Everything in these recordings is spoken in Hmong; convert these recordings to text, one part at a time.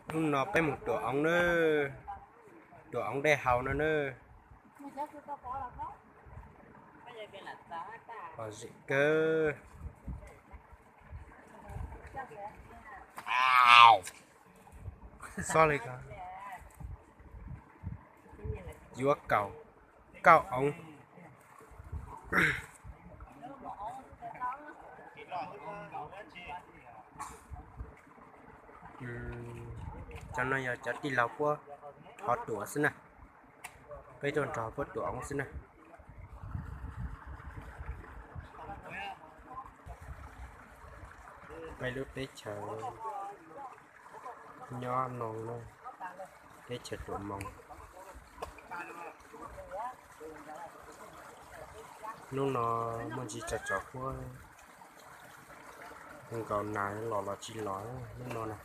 Hnub no peb mus tuam oob na, tuam oob dej haus no na. Lom zem kawg. Xob li ko. Yuav kaum, kaum oob. Cov no yog cov tij laug puab thov tuam xwb na. Peb tuaj nrog puab tuam oob xwb na. Peb lub teb chaws nyob no na, teb chaws tuam moos. Hnub no muaj ntsis tsov tsov puab nkaus nas los los tsis los hnub no na.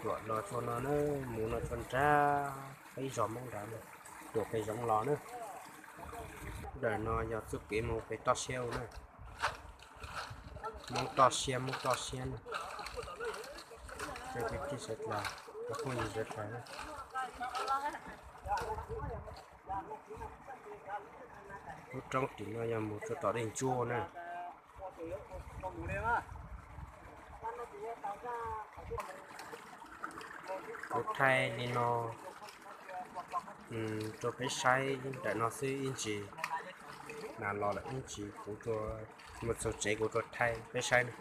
Tuam los txog no na, mus no txog nrag peb zos Hmoob nrad, tuam pem zoov los na. Ntawm no yog txuj kev mus pem toj siab na. Hmoob toj siab, Hmoob toj siab na. Kwv tij sawv daws, cov phooj ywg sawv daws, lub roob tim no yog mus rau tom dej ntsuab na. Kuv thaij li no rau peb saib ntawm no xwb, ib ntsis nas los lawm ib ntsis kuv mus txog tsev kuv rua thaij peb saib na.